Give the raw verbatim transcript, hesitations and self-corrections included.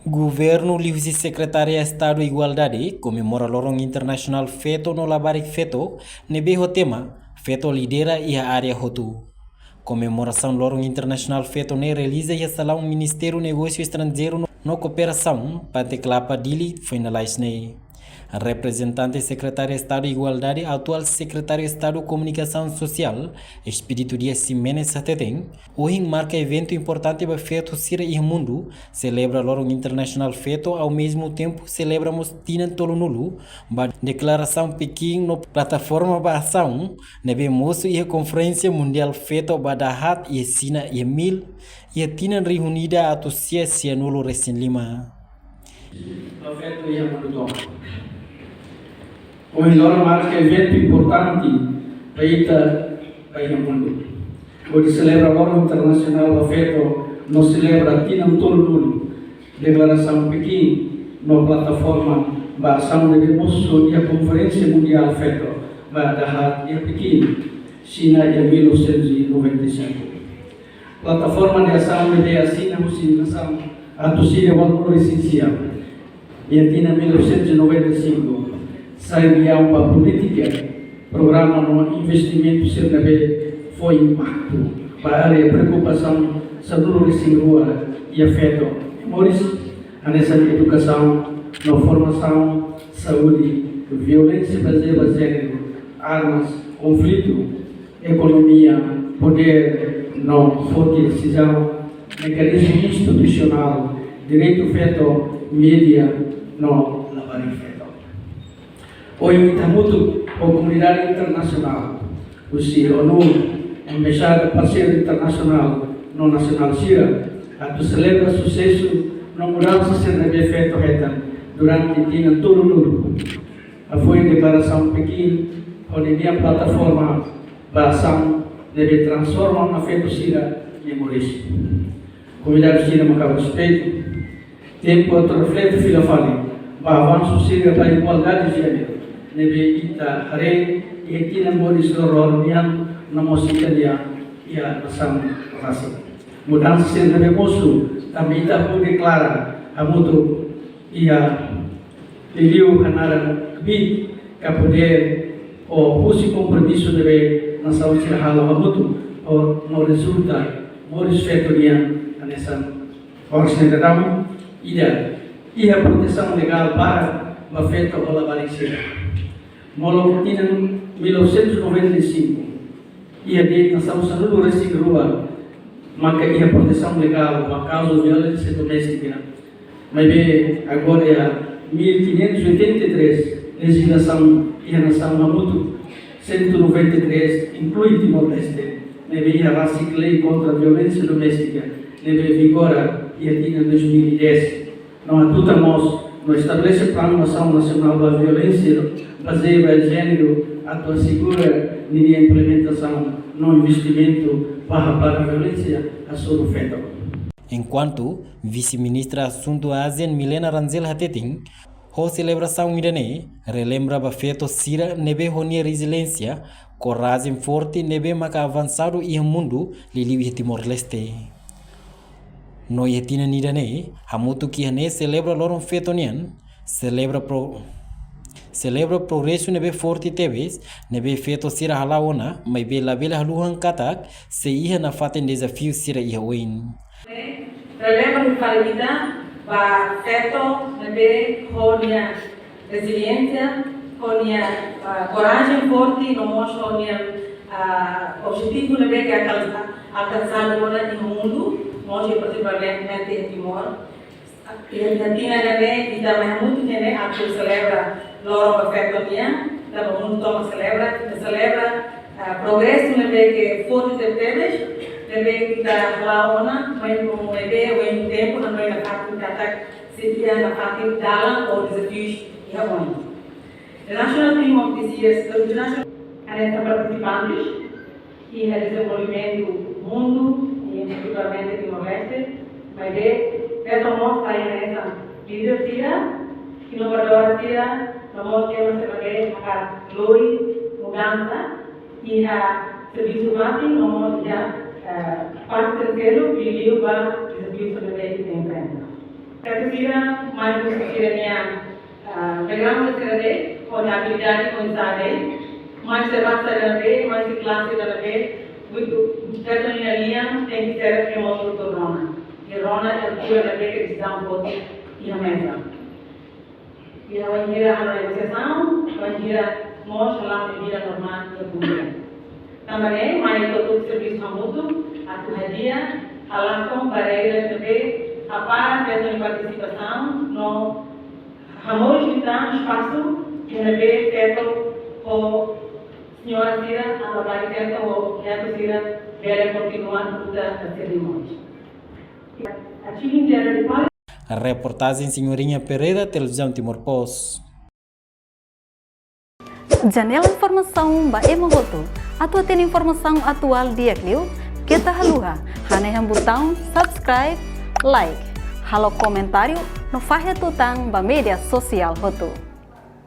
Governu liuhusi Sekretaria Estadu Igualdade komemora Loron Internasionál Feto no Labarik Feto, ne'ebé ho tema Feto Lidera iha Área Hotu. Komemorasaun Loron Internasionál Feto ne'e realiza iha salaun Ministériu Negósiu Estranjeiru no, no Kooperasaun, Pante Klapa, Dili, foin lalais ne'e. Reprezentante Sekretáriu Estadu Igualdade, atuál Sekretáriu Estadu Komunikasaun Sosiál, Expedito Dias Ximenes hateten, ohin marka eventu importante ba feto sira iha mundu, selebra Loron Internasionál Feto, ao mesmo tempo selebra mós tinan tolunulu ba deklarasaun Pekin no plataforma ba asaun ne'ebé mosu iha Konferénsia Mundiál Feto ba dahaat iha Xina iha mil, iha tinan rihun ida atus sia sianulu resin lima. Feto iha mundu tomak. Ohin loron marka eventu importante ba ita, ba iha mundu. Hodi selebra Loron Internasionál ba Feto no selebra tinan tolunulu Deklarasaun Pekin no plataforma ba asaun ne'ebé mosu iha Konferénsia Mundiál Feto ba dahaat iha Pekin, Xina, iha mil novecentos e noventa e cinco. Plataforma de asaun ne'ebé asina husi nasaun atus ida ualunulu resin sia iha tinan mil novecentos e noventa e cinco, sai liaun ba polítika, programa no investimentu sira ne'ebé fó impaktu ba área preokupasaun sanulu resin rua iha feto, moris, hanesan edukasaun no formasaun, saúde, violénsia bazeia ba jéneru, armas, konflitu, ekonomia, podér no foti desizaun, mekanizmu institusionál, direitu feto, média no labarik feto. Ohin ita hamutuk ho komunidade internasionál, husi ONU, embaixada, parseiru internasionál no nasionál sira, atu selebra susesu no mudansa sira ne'ebé feto hetan durante tinan tolunulu. Hafoin Deklarasaun Pekin, ho ninia plataforma ba asaun ne'ebé transforma ona feto sira-nia moris. Komunidade sira mak ha'u respeitu, tempu atu reflete fila fali ba avansu sira ba igualdade de jéneru ne'ebé ita haree iha tinan boot loroloron nian no mós ita-nia iha nasaun rasik. Mudansa sira ne'ebé mosu, tanba ita hodi deklara hamutuk iha liuliu hanaran kbiit ka podér, ou husi kompromisu ne'ebé nasaun sira halo hamutuk, ou no rezulta moris feto nian hanesan oras ne'e daudaun, ida, iha protesaun legál barak ba feto ho labarik sira. Molok tinan mil novecentos e noventa e cinco, iha de'it nasaun sanulu resin rua maka iha protesaun legál ba kauza violénsia doméstika. Maibé agora iha mil quinhentos e oitenta e três, lejizlasaun iha nasaun hamutuk cento e noventa e três, inklui Timor-Leste, ne'ebé iha rasik lei kontra violénsia doméstika, ne'ebé vigora iha tinan dois mil e dez. No hatutan mós, no estabelese Planu Asaun Nasionál ba Violénsia Bazeia ba Jéneru atu asegura ninia implementasaun no investimentu ba hapara violénsia hasoru feto. Enkuantu, Vise-Ministra Asuntu ASEAN Milena Rangel hateten, ho selebrasaun ida-ne'e relembra ba feto sira ne'ebé ho nia reziliénsia, korajen forte ne'ebé maka avansadu iha mundu, liuliu iha Timor-Leste. No iha tinan ida-ne'e, hamutuk iha ne'e selebra Loron Feto nian, selebra pro-, selebra progresu ne'ebé forte tebes ne'ebé feto sira hala'o ona, maibé labele haluhan katak sei iha nafatin dezafiu sira iha oin. Relembra fali ita ba feto ne'ebé ho nia reziliénsia, ho nia, ah, korajen forte, no mós ho nia, ah, objetivu ne'ebé ke alkansa, alkansadu ona iha mundu, mós particularmente iha Timor. Iha tinan ida-ne'e, ita mai hamutuk iha ne'e atu selebra Loron ba Feto nian, tanba mundu tomak selebra, ita selebra, ah, progresu ne'ebé ke forte tebetebes, ne'ebé ita hala'o ona, mai, maibé, oin tempu, hanoin nafatin katak sei iha nafatin dalan ou dezafius iha oin. The national theme of this year's international and its participantes iha dezenvolvimentu mundu, i particularmente Timor-Leste, maibé feto mós sai hanesan líder sira, inovadora sira, no mós ema sira ne'ebé hakarak lori mudansa iha servisu fatin, no mós iha, eh, parte seluk, liuliu ba dezafiu sira ne'ebé ita enfrenta. Feto sira mai husi sira-nia, ah, background sira de'it, ho nia abilidade oinsá de'it, mai sira basa ida ne'ebé, mai husi klase ida ne'ebé, buat feto nia lian tenke ser ema hotu rona. I rona altura ne'ebé ke desizaun foti iha meza. Iha wainhira halo negosiasaun, wainhira mós hala'o nia vida normál iha komunidade. Tanba ne'e, mai ita hotu servisu hamutuk, atu hadi'a, halakon barreiras ne'ebé hapara feto nia partisipasaun, no hamoris liután espasu, ida ne'ebé feto ho señora sira, atu bele feto ho feto sira, bele kontinua luta ba sira-nia moris. Achieving gender equality. Reportajen Senhorinha Pereira, Televizaun Timor Post. Janela informasaun ba ema hotu. Atu hatene informasaun atuál di'ak liu, keta haluha hanehan butaun subscribe, like, halo komentáriu no fahe tutan ba média sosiál hotu.